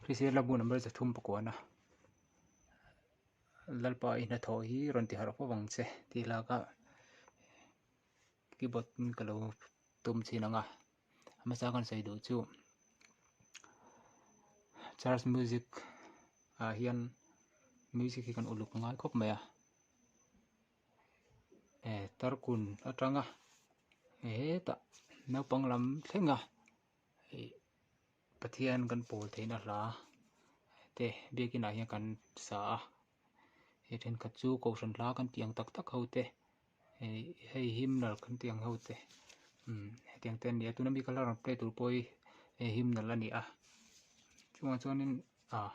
Hrisel hlabu number 3 pakuana Lalpa i hnathawh hi rawn ti harh fo vang che tih lak a keyboard in ka lo tum chin ang a hmasa kan sawi duh chu church music ah hian music hi kan uluk ngai khawp mai a eh tarkun atanga hetah naupang lam thleng a ih Pathian kan pawl theihna hla te biakin ah hian kan sa a hei thenkhat chu kohhran hla kan tih ang tak tak ho te hei hei hymnal kan tih ang ho te umm hetiang te an ni a tuna mi ka la rawn play tur pawh hi hei hymnal a ni a chungah chuanin ah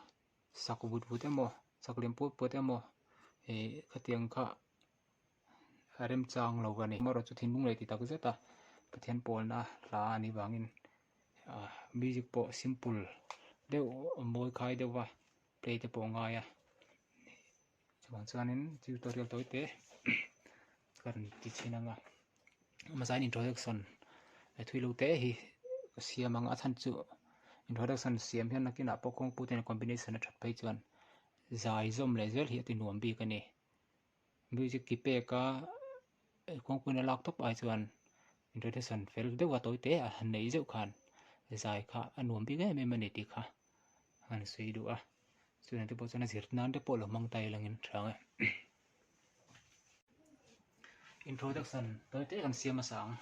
sak vut vut emaw sak lian puat puat emaw ih khatiang kha a remchang lo a ni amaherawhchu thinlung leh ti tak zet a Pathian pawlna hla a nih vangin ah music pawh simple deuh mawi khai deuh va play te pawh a ngai a chuvang chuanin tutorial tawi te ka rawn ti chhin ang a hmasa in introduction thui lo te hi ka siam ang a chhan chu introduction siam hian nakinah pawh kawngpui te combination a that phei chuan zai zawm leh zel hi a ti nuam bik a ni. Music ki pek a kawngpuiin a lak tawp ai chuan introduction fel deuh a tawi te a han neih zeuh khan zai kha a nuam bik em em a ni tih kha a han sawi duh a chutiang te pawh chuan a zir nan te pawh lo hmang ta ila ngin tha ang e introduction tawi te kan siam hmasa ang.